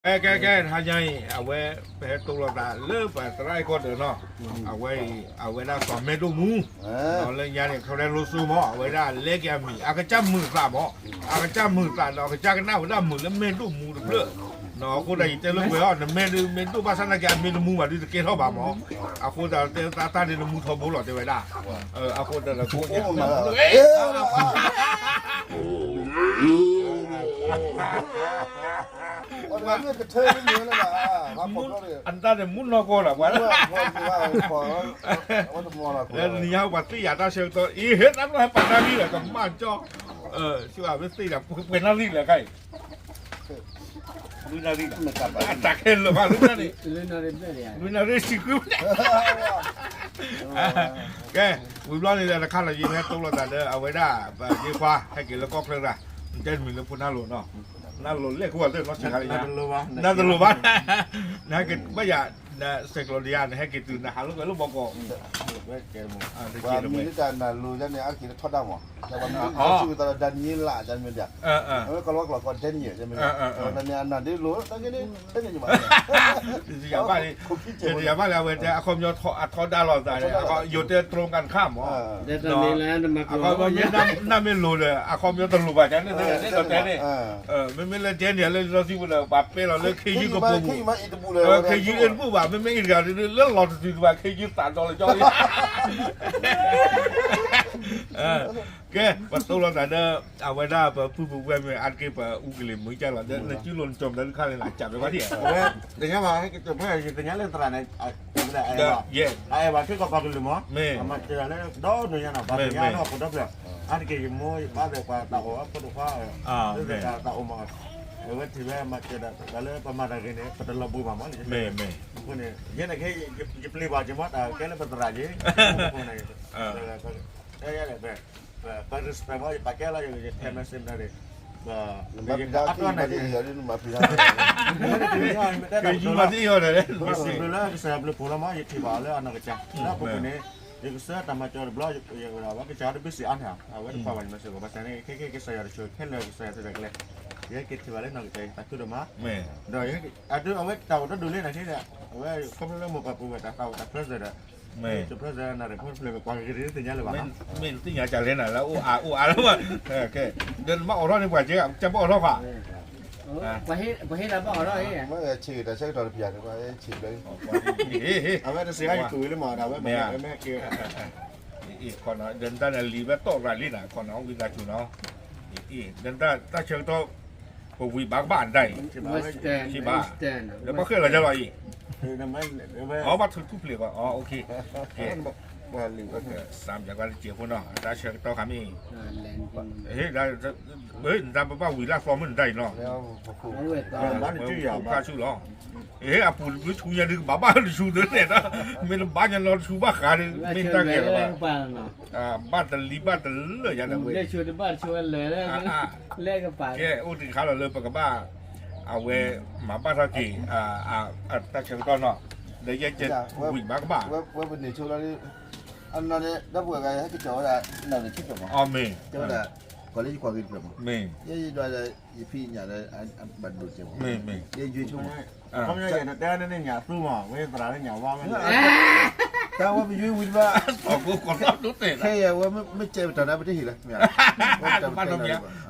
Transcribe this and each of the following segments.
ကဲ ကဲ ကဲ တဟါညါအံၤ အဝဲ ပဟဲတိလိာ်သးလၢပသရၣ်အဲၣ်ကီၢ်ဒၢးနီၤ, အဝဲအံၤ အဝဲဒၣ်စီၤမဲဒိၣ်မူ, လၢညါန့ၣ် ခရဲလိစိမး အဝဲဒၣ်လဲက့ၤအမံၤ အကစၢ်မုာ်သးမး, အကစၢ်မုာ်သးဒီး အကစၢ်ကနၣ်ဝဲဒၣ်မုာ်လၢမဲဒိၣ်မူတဖျၢၣ်, အဃိသတးယတဲလိာ်ကွဲအီၤ နမဲဒိၣ် မဲဒိၣ်ဘၣ်ဆၣ်နာ်က့ အမ့ၢ်တမူဘၣ်ဒုးတကဲထီၣ်ဘၣ်မး, အဃိသတးတဲသးတၢ်ဒုးနမူထီဘိလီၤတဲဝဲဒၣ်, အဃိသတး အတၢ်န့ၣ်မူနီၢ်ကီၢ်လီၤ, ပှၤ နံၤညါပှၤသ့ၣ်ယၤတၢ်ဆၢကတီၢ် အံၤ ဟဲတၢ်ဘျီဟဲပာ်တၢ်ဂံၢ်လီၤ ကမၣ်ကၠီ, စံးဘၣ်မ့ၢ်သ့ၣ်ယၤ ပှဲၤနၣ်ရံၣ်လဲၣ်ခါအံၤ, လွံၢ်နၣ်ရံၣ်လီၤ, အတၢ်ခဲလၢာ်ဘၣ်လၢန့ၣ်, လွံၢ်နၣ်ရံၣ်ဆံခွံ, ကဲ, ဝံၤဘျီန့ၣ်ဒီးတခါလီၤ ယဟဲတိလိာ်သးဒီး အဝဲဒၣ် ပဒ့ခွါ ဟဲက့ၤလၢကီၢ်ချၢရၤ, နတဲတမံၤလၢဖိနၢ်လိၤနီၤ, နၢ်လိၤလဲၣ်ကဝီၤသ့ၣ်နီၢ်ဆံးခါလၢညါ, နၢ်တလိၤဘၣ်, နဟဲက့ၤဘၣ်ယၤ, နစဲးကျိးဒီးယၤ နဟဲက့ၤတုၤ နဟးလိာ်ကွဲလၢဘီကီး, ပှၤမံၤလၢတၢ်နၢ်လိၤန့ၣ် အါတက့ၢ်တထီဒါမး, ဒီးပှၤမံၤလၢစံးဝဲသးဒီး Daniel လၢ Daniel မ့ၢ်ဒၣ်, အဝဲကီၢ်လီၤဝဲကျိာ်ကီး Daniel မ့ၢ်ဒၣ်, တၢ်န့ၣ်အနၢ်ဒ်လိၤ တၢ်က့န့ၣ် တၢ်န့ၣ်ညါဘၣ်, ယဘၣ်လၢ အဝဲတဲ အခီပညီထီဒါလိာ်သးန့ၣ် ယိၤတဲတြီကၣ်တခါမး, အခီပညီ နၢ်မ့ၢ်လိၤဒီး အခီပညီတလိၤဘၣ် ကန့ၣ်တဲန့ၣ်, မ့မ့ၢ်လၢ Daniel လၢလီၢ်သံပူၤဒီး ပှၤပဲလီၤလၢခ့ယုၢ်ကပူၤပူၤ, ခ့ယုၢ်အ့ၣ်တဘူၣ်ဘၣ် မ့မ့ၢ်အ့ၣ်တဂၤဒ်လၢလီၤတတုၤတဘၣ် ခ့ယုၢ်သးဒီလၢကၠီလံ ကဲ, ပတိလိာ်သးဒီး အဝဲဒၣ်ပပုၢ်ပဝဲၢ်မ့ၢ်အါတက့ၢ် ပအူကလံၤမုၢ်ကၢ်လီၤ နစုလိၤနကၠီၤမတၤတခါလဲၣ် နကၠးဝဲဘၣ်ဒ်, အဝဲ သ့ၣ်ညါဘၣ် ဟဲက့ၤကၠီၤဖဲယသ့ၣ်ညါလၢသရၣ်န့ၣ်, အအဲၣ်ဘၣ်ထံကီၢ်ပှၤကလုာ်မး, အမၤစၢၤတၢ်လၢဒီနုၤညါနီၤ ပှၤသ့ၣ်ညါလၢဟီၣ်ခိၣ်ဒီဖျၢၣ်, အါတက့ၢ်ယမိၢ်ယပၢ်သ့ၣ်ပှၤသးအိၣ်အဖိတခွါ, သ့ၣ်သ့ၣ်သးအိၣ်မး, အဝဲထံၣ်ဝဲမၤစၢၤတၢ်လၢပမၤတၢ်ဂ့ၤန့ၣ် ပတလီၤဘှံးဘၣ်မး, အဃိန့ၣ် ယဲန့ၣ်ခဲ ယပျံၤဘၣ်က့ၤမး တၢ်ကဲလၢပသရၣ်က့ၤ, အဃိန့ၣ် ပ respect မး ယပာ်ကဲလီၤ ယထဲ message မတၤဒ်, အတီၢ်န့ၣ် ကဲယမၤသ့အီၤဒီး လၢကစၢ်ယွၤဘျုးဖှိၣ်လီၤမး ယထံၣ်ဘၣ်အီၤလၢအနီၢ်ကစၢ် လၢအပူၤကွံာ်န့ၣ် ယကစၢ်တၢ်မၤစၢၤတဘျီ ဝဲကစၢ်ဒီး busy အါန့ၣ် အဝဲတပာ်ဘၣ်ယမၤစၢၤဘၣ် ဘၣ်ဆၣ်န့ၣ် ခဲကဲကစၢ်ယွၤတဆိၣ်ခဲလၢာ်ကစၢ်ယွၤတၢ်ကျဲ ယဟဲက့ၤထံၣ်ဘၣ်လၢနီၢ်ကစၢ် ယသးခုဒိၣ်မး ဒီး အဝဲတၢ်အိၣ်တဒူၣ်လံန့ၣ် အဝဲခီဖျိလၢမိၢ်ပၢ်ပူၤဝဲတၢ်သးအိၣ်တၢ် present ဒီး မ့ၢ် present နၤတဖျၢၣ်ပှၤဂ့ၤဂ့ၤတသ့ၣ်ညါလၢၤဘၣ် မ့ၢ်တသ့ၣ်ညါကလဲၣ်နၤလၢ အိၣ်အါအိၣ်အါလၢၤဘၣ် ဒီးနဘၣ်အိးထီၣ်န့ၣ် ပှၤကဲ ကဘၣ်အိးထီၣ်ဃီ ပှၤဟ့ၣ်တၢ်ဘၣ်အိးထီၣ် မ့ၢ်ဆ့ၣ်တၢ်ဆၢကတီၢ်တပျၢ်န့ၣ် ပှၤဟ့ၣ်ဆ့ၣ်ဘျီ အဝဲတစံးအါယတူၢ်ဝံၤလၢမၤ ဒီးအဝဲမ့ၢ် ခီနီၤ ဒီးနတၢ်န့ၣ်လံာ်ဝဲတီၢ်ရၤလံနၤ ခီနီၤ ဝံသးစူၤနီၤ ဒီးနတၢ်ဆၢကတီၢ် ပဝံၤဘၣ်ကဘၣ်နတၢ်အံၤ ဘၣ် ဒီးဘၣ်ဃဲလီၤယလီၤအံၤ အဘၣ်ထုးထူၣ်ဖျ့ၣ်ဘၣ် အ စၢ်ပၠးကွၢ်တစဲးဖိနီၤ တၢ်ဆၢကတီၢ်ခါမ့ၢ် နတၢ်ပဘၣ်ဝံၤလၢအသီမုၢ်နတၢ်အံၤနီၤ ပခါဆူၣ်လီၤ အပူၤတဘျုးဆူညါဒုးကဘၣ်ဘၣ်တဆူသ့လဲၣ်ဒီး မ့ၢ်တဘၣ်ညါနီတဆူဘၣ်ဃးဒီး မ့ၢ်တၢ်ဂ့ၤလၢၤဘၣ် ဘၣ်တလံၤဘၣ်တလၢာ်ယါဒီးဝဲ ကဲအိၣ်တခါလီၤလၢပကဘၣ် အဝဲ မၤဘၣ်ထီၣ်က့ၤ တၢ်ဆၢကတီၢ်နီၤ ဒီးယဲကဲဝံၤဘၣ်ကဘၣ် ဝဲပန့ၢ်ဆိလီၤ အနီၢ်န့ၣ် ဒီပုၢ်ဝဲၢ်ဂၤဟဲက့ၤကၠီၤဝဲဒၣ် နီၢ်န့ၣ်ခံဖျၢၣ်မး အမ့ၢ် ကၠီၤဝဲဒၣ် college ကွၢ်ဂ့ၤတဖျၢၣ်မး မ့ၢ် ယဲယဒွးဒီး ယဖံးညၣ်ဒီး ဘၣ်ဒိၣ်စဲးမး မ့ၢ် မ့ၢ် ယဲယွ့ဆိမး ခီပညီယဲၢ်တတဲန့ၣ်ညၣ်သူမး ဝဲသရၣ်လၢညၣ်ဝါဝဲ တၢ်ဝဲပယွ့ဝံၤတဘၣ် သီၣ်ကိးကီၢ်သီၣ်ဒိၣ်တဲာ်လီၤ ခဲအံၤဝဲမ့ၢ်ကဲပတၢ်နါပတဟ့ၣ်လၢ ဘၣ်တမ့ၢ်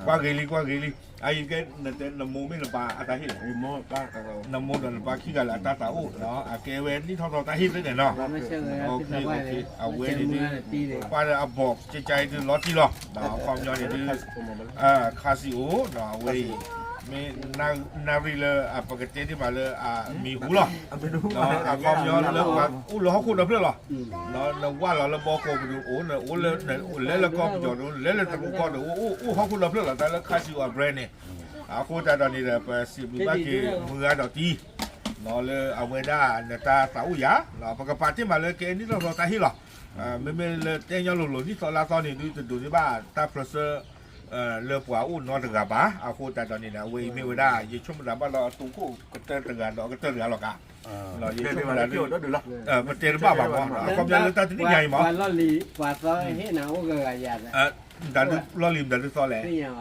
ကွၢ်ဂ့ၤလံ ကွၢ်ဂ့ၤလံ အအံၤကဲ နတဲနမိၢ်မ့ၢ်နပၢ်အတၢ်ဟ့ၣ်လီၤ နမိၢ်ဒီးနပၢ်ခံဂၤလၢအတၢ်သးအိၣ် အကဲဝဲနံၣ်ထီၣ်သီတၢ်ဟ့ၣ်သ့န့ၣ်နီၤ အဝဲန့ၣ်ဒုး ပၢ်ဒီးအဘီၣ်ကကါအံၤဒုးလီၤတံၢ်လီၤ အခီပညီန့ၣ်ဒုး ခါဆံအိၣ် အဝဲအံၤ မ့ၢ်နၣ်ရံၣ်လၢအပကတဲတ့ၢ်မးလၢအမံၤဟူလီၤ အခီပညီလၢပှၤအိၣ်လၢဟီၣ်ခိၣ်ဒီဖျၢၣ်လီၤ နဝၢ်လီၤလၢဘီကီၢ်ပူၤဒီးအိၣ် နအိၣ်လၢ လဲၤလၢကီၢ်ပယီၤဒီး လဲၤလၢတရူးကီၢ်ဒီး အိၣ်ဟီၣ်ခိၣ်ဒီဖျၢၣ်လီၤ တၢ်လၢခါဆံအိၣ်အ brand န့ၣ် အဃိသတးဒီးန့ၣ်ဒီး ပစံးဘျုးဘၣ်က့ၤမုၢ်ဂၤဒီးတံၢ် လၢအဝဲဒၣ်နတၢ်သးအိၣ်ယၤ ပကပာ်တ့ၢ်မးလၢကဲနံၣ်ထီၣ်သီတၢ်ဟ့ၣ်လီၤ မ့မ့ၢ်လၢတဲညီလိၤလိၤ နံၣ်သီလါသီန့ၣ်ဒုး တဒိးန့ၢ်ဘၣ်တၢ်ဖျါဆၢ လၢပှၤအိၣ်နီတဂၤဘၣ် အဃိသတးဒီးန့ၣ်ဒီး အဝဲအံၤမ့ၢ်ဝဲဒၣ် ယဆိကမိၣ်တၢ်ဘၣ်လီၤအတိာ်ခိၣ်ကတၢၢ်တဂၤဒီးအကတၢၢ်တဂၤလီၤကး ယဆိကမိၣ်တၢ်ဒုး ပတဲတဘၣ်ဘၣ်မး အခီပညီလၢတၢ်တနံၣ်ညါအံၤမး ပှၤလီၢ်လံၤ ပှၤသီဟ့ၣ်နၤအိၣ်ဂၤဂၤယၤ မတၤဒုလီၢ်လံၤ မတၤဒုသီလဲၣ်,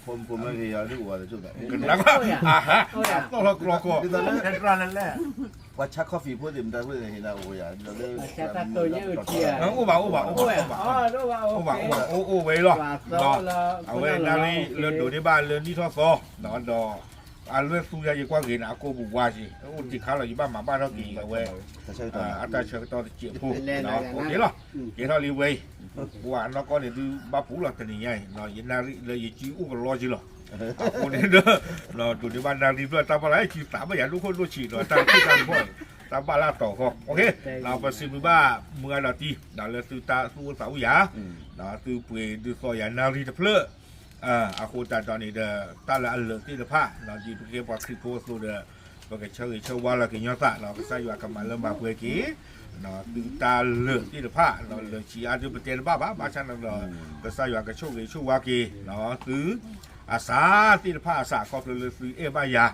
ဖိမုၣ်ဖိမုၣ်ဂ့ၤယၤဒုအိၣ်ဝဲတကၢၢ်သး, ကနၣ်ကီၢ် အဟါ, သီၣ်လီၤကြီကီၢ်, ပှၤဆါ coffee ဖိသ့ၣ်မတၤဖိသ့ၣ်ဟ့ၣ်နၤအိၣ်ယၤ, အိၣ်ဘၣ် အိၣ်ဘၣ် အိၣ်ဘၣ် အိၣ်ဘၣ် အိၣ်ဝဲလီၤ, အဝဲနၣ်ရံၣ်လၢဒိးန့ၢ်ဘၣ်လၢနံၣ်ထီၣ်သီ, ဒီး အလွဲၢ်သူယၤ ယကွၢ်ဂ့ၤန့ၣ် အကိာ်ပူၤဝါက့ၤ အိၣ်တ့ၢ်ခါလီၤ ယဘၣ်မၤဘၣ်ထီၣ်က့ၤအဝဲ အတၢ်ဆၢကတီၢ်တစဲးဖိ, ကဲထီၣ်လံဝဲအံၤ, ပှၤနီၢ်ကီၢ်န့ၣ်ဒုးဘၣ်ပူၤလီၤတနံၤညါအံၤ, ယနၣ်ရံၣ်လၢယစုအိၣ်ကလီက့ၤလီၤ, အဃိန့ၣ်ဒီး ဒိးန့ၢ်ဘၣ်နၣ်ရံၣ်ဖျၢၣ်တၢ်ဘၣ်လၢစုသးဘၣ်ယၤဒိၣ်ခိၣ်ဒိၣ်ဆံးဒီး တၢ်တ့ၢ်တၢ်တဖီၣ်န့ၣ် တၢ်ဘၣ်လၢအတီၤဃီ, ပစံးဘျုးဘၣ်မုၢ်ဂၤဒီးတံၢ် လၢသုတၢ်သူၣ်အိၣ်သးအိၣ်ယၤ, သုပှ့ၤဒုးသီယၤနၣ်ရံၣ်တဖျၢၣ် အဃိသတးဒီးန့ၣ်ဒီး တၢ်လၢအလၢာ်သ့ၣ်တဖၣ် ဒ်ပကဲပှၤခရံာ်ဖိအသိးဒီး ပကဆၢဂ့ၤဆၢဝါလီၤက့ၤညီသး ကစၢ်ယွၤကမၤလၢမၤပှဲၤက့ၤ သုတၢ်လၢာ်သ့ၣ်တဖၣ် လၢာ်ဆံးအါဒုးပတဲတဘၣ်ဘၣ် ဘၣ်ဆၣ်န့ၣ်ဒီး ကစၢ်ယွၤကဆိၣ်ဂ့ၤဆိၣ်ဝါက့ၤ သု အစးသ့ၣ်တဖၣ်အစး ခီဖျိလၢသုအဲၣ်ဘၣ်ယၤ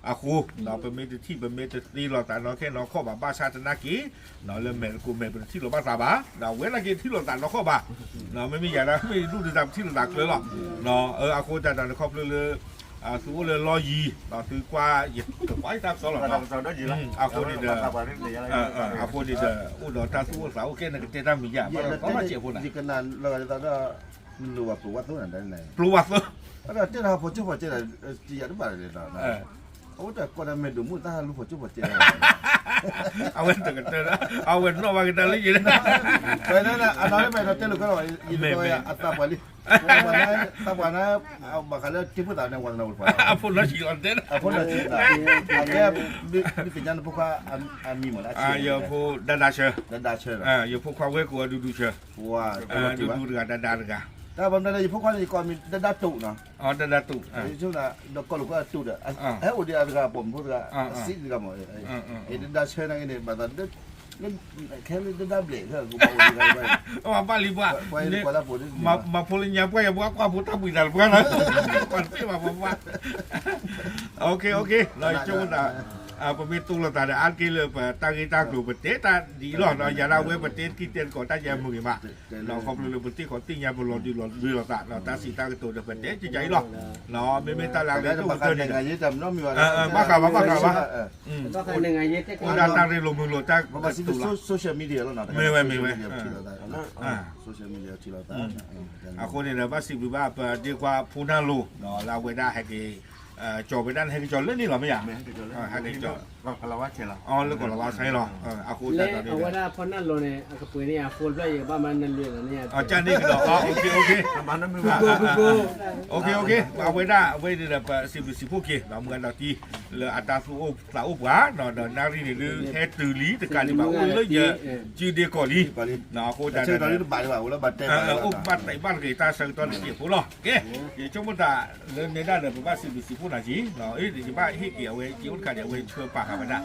အဃိ ပမ့ၢ်တထံၣ်ပမ့ၢ်တသ့လီၤသးနီၢ်ခဲနီၢ်ခီၣ်ဘၣ် ဘၣ်ဆၣ်သနာ်က့ လၢမဲာ်တကိးမဲာ်ပတထံၣ်လိာ်ဘၣ်သးဘၣ်, ဒီးအဝဲသနာ်က့ထံၣ်လိာ်သးနီၢ်ခီၣ်ဘၣ်, မ့မ့ၢ်ယၤဒၣ်မ့ၢ်ဒူၣ်ဒုးသးပထံၣ်လိာ်သးကျၢၤလီၤ, အဃိသတးဒီးန့ၣ်ခီဖျိလၢ သုအိၣ်လၢလီၢ်ယံၤ သုကွၢ် ယကကွၢ်ယတၢ်ကစီၣ်လီၤ, အဃိန့ၣ်ဒီး အဃိန့ၣ်ဒီး အိၣ်ဒီးတၢ်သူၣ်အိၣ်သးအိၣ်ကဲန့ၣ် ကတဲတၢ်မံၤယၤ ဘၣ်လီၤဘၣ်စဲးဖိနၤ, ယကနၣ်လီၤဂာ်ဒ်သိးဒီး နလိၣ်ဘၣ်ပျိၤဝါသိနၤဒ်န့ၣ်, ပျိၤဝါသိ, အဒီးတဲတၢ်ဖီၣ်ကၠိဖီၣ်ကဲဒီး တယၤတဘၣ်လဲၣ်ဒီး အဝဲတၢ်ကိးတၢ်မဲာ်ဒိၣ်မူတၢ်ဟးလူၤဖီၣ်ကၠိဖီၣ်ကဲ, အဝဲတကတၢၢ်ဒီး အဝဲနီၣ်ဘၣ်ကတၢၢ်လၢယဲ, အနီၢ်မ့ၢ်ဒီးတဲလိာ်ကဲလီၤ ယတကီၢ်ယၤအသးပှၢ်လံ, သးပှၢ်နၤ သးပှၢ်နၤ ဘၣ်ဃးလၢတ့ဖိသၣ်န့ၣ် ဝါသနာပှၤ, အဖိနီၢ်ဆံးလီၤတဲ, အဖိနီၢ်ဆံးလီၤ, အကဲ မ့ၢ်သ့ၣ်ညါနဖိခွါအမံၤမးလၢ ယဖိဒါဒါဆၢ, ဒါဒါဆၢ, ယဖိခွါဝဲၢ်ကိးအဒူဒူဆၢ, ဒူဒူတဂၤဒါဒါတဂၤ, တၢ်ဘၣ်မနုၤလၢယဖိခွါန့ၣ် ယကိးမံၤဒါဒါတိာ်နီၤ, ဒါဒါတိာ်, ဒီးကိးလိာ်ကွဲအတိာ်ဒီး ဟဲအိၣ်ဒံးအတဂၤပိာ်မုၣ်ဖိတဂၤ အစံးတဂၤမး, ယဒါဒါဆၢနာ်က့န့ၣ် ဘၣ်သး ခဲလၢာ်တဒါဘျဲၣ် ပှၤဘၣ်လံပှၤ, မၤဖိလၢညါပှၤယပှၤကွၢ်ဖိတၢ်ဘှံးသးတပှၢ်လီၤ, ပှၤတသ့ဘၣ်ပှၤဘၣ်, လီၤဆိသး, ပမ့ၢ်တိလိာ်သးဒီး အါတက့ၢ်လၢပတၢ်ဂ့ၢ်တၢ်ကျိၤ ပတဲတၢ်ဒ်အံၤလီၤ, ယၤဒၣ်ဝဲပတဲတကံၢ်တဲတကီးတၢ်ယဲမုာ်ဂ့ၤမး, ခီဖျိလၢပသ့ၣ်ခီသ့ၣ်ညါပလီၤဒုးလီၤသး တၢ်စံးတၢ်ကတိၤဒီးပတဲကကအံၤလီၤ, မ့မ့ၢ်တၢ်လၢအဂ့ၤဒိၣ်ကတၢၢ်န့ၣ်ဒီး ဘၣ်ဃးဘၣ် ဘၣ်ဃးဘၣ် အိၣ်ဒၣ်တၢ်ရ့လိာ်မုာ်လိာ်တၢ်ကတိၤလီၤ, social media လီၤ, မ့ၢ်ဝဲမ့ၢ်ဝဲ, အဃိန့ၣ်ဒီး ဘၣ်စံးဘျုးဘၣ်ပဒ့ခွါဖိနၢ်လိၤ လၢအဝဲဒၣ်ဟဲက့ၤ ကၠီၤဝဲဒၣ်န့ၣ် ဟဲက့ၤကၠီၤလၢန့ၣ်လီၤမ့ၢ်ဧါ, ဟဲက့ၤကၠီၤ လၢကီၢ်လီၤဝါဆဲးလီၤ, အဃိသတးဒီးန့ၣ်ဒီး အဝဲဒၣ်ဖိနၢ်လိၤန့ၣ် အကပှ့ၤန့ၢ်ယၤ phone ဖျၢၣ် ယကဘၣ်မၤနၢၤလွံၢ်လီၤန့ၣ်, ကန့ၣ်ကဒီး OK OK, အဝဲဒၣ်အဝဲန့ၣ်ဒီး ပစံးဘျုးစံးဖှိၣ်က့ၤ မုၢ်ဂၤဒီးတံၢ် လၢအတၢ်သူၣ်အိၣ်သးအိၣ်ပှၤ ဒီးနၣ်ရံၣ်န့ၣ်ဒုး ဟဲတုၤလံတကးဒံးဘၣ် အိၣ်လၢယစုဒ့ကီၢ်လံ, အဃိသတးဒီး အိၣ်ဘၣ်တံၢ်ဘၣ်တဂ့ၤ တၢ်ဆၢကတီၢ်တစဲးဖိလီၤ, ကဲ ယဆိကမိၣ်သးလၢနဲဒၣ်ဒီး ပဘၣ်စံးဘျုးစံးဖှိၣ်နၤက့ၤ, ယဘၣ်ဟ့ၣ်က့ၤအဝဲက့ၤအိၣ်တခါန့ၣ် အဝဲဆှၢပာ်ဃာ်ဝဲဒၣ်,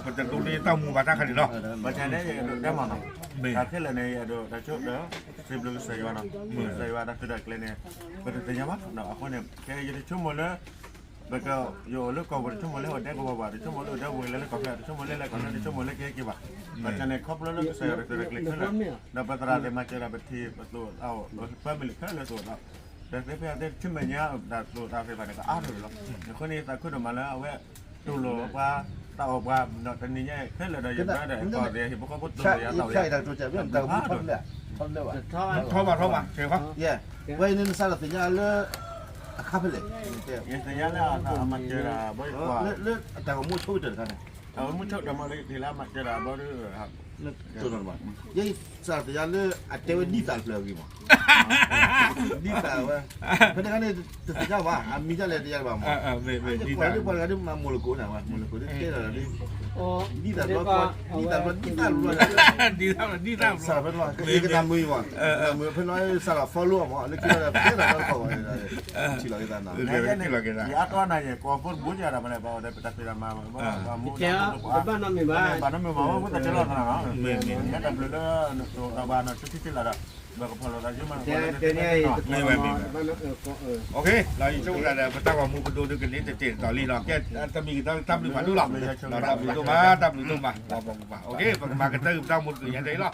ပတဒိးန့ၢ်တၢ်မူဘၣ်တၢ်ခါန့ၣ်လီၤ, ဘၣ်ဆၣ်န့ၣ် ယအဲၣ်ဒိးတဲမးနီၤ, တၢ်ခဲလၢာ်န့ၣ် ယအဲၣ်ဒိးတၢ်ဆိၣ်ဒီး စံးဘျုးကစၢ်ယွၤနီၤ, ကစၢ်ယွၤတၢ်ဖံးတၢ်ကျဲန့ၣ် ပတသ့ၣ်ညါဘၣ်, အဃိန့ၣ် ကဲယတဆိကမိၣ်လၢ ပက ယအိၣ်လၢကီၢ်ပူၤ တဆိကမိၣ်လၢအိၣ်ဒဲကဝီၤဘၣ်, တဆိကမိၣ်လၢအိၣ်ဒဲပူၤလၢလၢကီၢ်ချၢ တဆိကမိၣ်လၢလဲၤကီၢ်ချၢ တဆိကမိၣ်လၢကဟဲက့ၤဘၣ်, ဘၣ်ဆၣ်န့ၣ် ခီဖျိလၢကစၢ်ယွၤတၢ်ဖံးတၢ်ကျဲခဲလၢာ်, ဒီးပသရၣ်သ့ၣ်မၤစၢၤဒီးပထံၣ်ပသိးအီၤ family ခဲလၢာ်သိးဒီး ဒီးသ့ဖဲအသ့တဆူမဲာ်ညါ တၢ်သိးတၢ်သ့ၣ်တဖၣ်န့ၣ် ကအါထီၣ်လီၤ, အဃိန့ၣ် သးခုဒိၣ်မးလၢအဝဲ တူၢ်လိာ်ပှၤ တၢ်အီၣ်ပှၤ ဒီးတနံၤညါခဲလၢာ်ဒီး ယဘျါဒီးကီၢ်သ့ၣ် ဟ့ၣ်ဖိဃီဖိတူၢ်လိာ်ယၤတၢ်ဝဲ ထီဘၣ်ထီဘၣ် ဝဲအံၤန့ၣ်နစးထီၣ်သ့ၣ်ညါလၢ အခါဖဲလဲၣ်, ယသ့ၣ်ညါလၢအမၤစၢၤတၢ်ဘီယကွၢ် လၢအတၢ်ဂီၤမူဆိကတၢၢ်တခါန့ၣ်, အဝဲမူဆိကတၢၢ်မးလၢယသ့ၣ်လၢအမၤစၢၤတၢ်ဘီဒု ယစးထီၣ်သ့ၣ်ညါလၢအတဲဝဲဒ်သၣ်တဖျၢၣ်အဂ့ၢ်မး, ဒ်သၣ်ဝဲ, ဖဲန့ၣ်ခါန့ၣ် တသ့ၣ်ညါဘၣ် အမံၤဒ်လဲၣ်တယါဘၣ်မး, ပှၤတဂၤဒ်မၤမိၢ်လၢကိးန့ၣ် မိၢ်လၢကိးဒ်တဲဒီးဒ်, ဒ်သၣ်တဖျၢၣ် ဒ်သၣ်တဖျၢၣ် ဒ်သၣ်တဖျၢၣ် စးထီၣ်ဖဲန့ၣ်လီၤ ယကနၣ်မုာ်အံၤမး, နၢ်မုာ်ဖဲန့ၣ်လီၤ စးထီၣ် follow မး လၢခံလီၤဒီး တဲသးဒီးတခီဘၣ် ထံၣ်လီၤက့ၤသးနီၤ, ထံၣ်လီၤက့ၤသး, ယအါတီၢ်နၤယဲၢ် ကိးဖိတဘိယၤဒီး ပလဲၤဘၣ်အီၤဒီး ပတၢ်ဖံးတၢ်မၤ ဘၣ်မူဘၣ်မူဘၣ် ဘၣ်နီၢ်မုာ်မး ဝဲတၢ်တဲလီၤသးနီၤ, မ့ၢ်တၢ်ဘျုးလၢ နသိးဒီးဘၣ်နီၤ ဆူထံထံလာ်ဒီး ပကဖီၣ်လိာ်သးယုမး မ့ၢ်ဝဲမ့ၢ်ဝဲ, ယဆိကမိၣ်သးဒီး ပတၢ်ဂီၤမူကဒိဒုကန့ၢ်တတဲာ်တတီၤလံနီၤ, ကဲ တမံၤကတၢၢ်တၢ်ဘျုးဖးဒိၣ်လီၤ, တၢ်ဘျုးဒိၣ်မး တၢ်ဘျုးဒိၣ်မး, ပကမၤကတၢၢ်က့ၤပတၢ်ဂီၤမူတကယၤတအံၤလီၤ.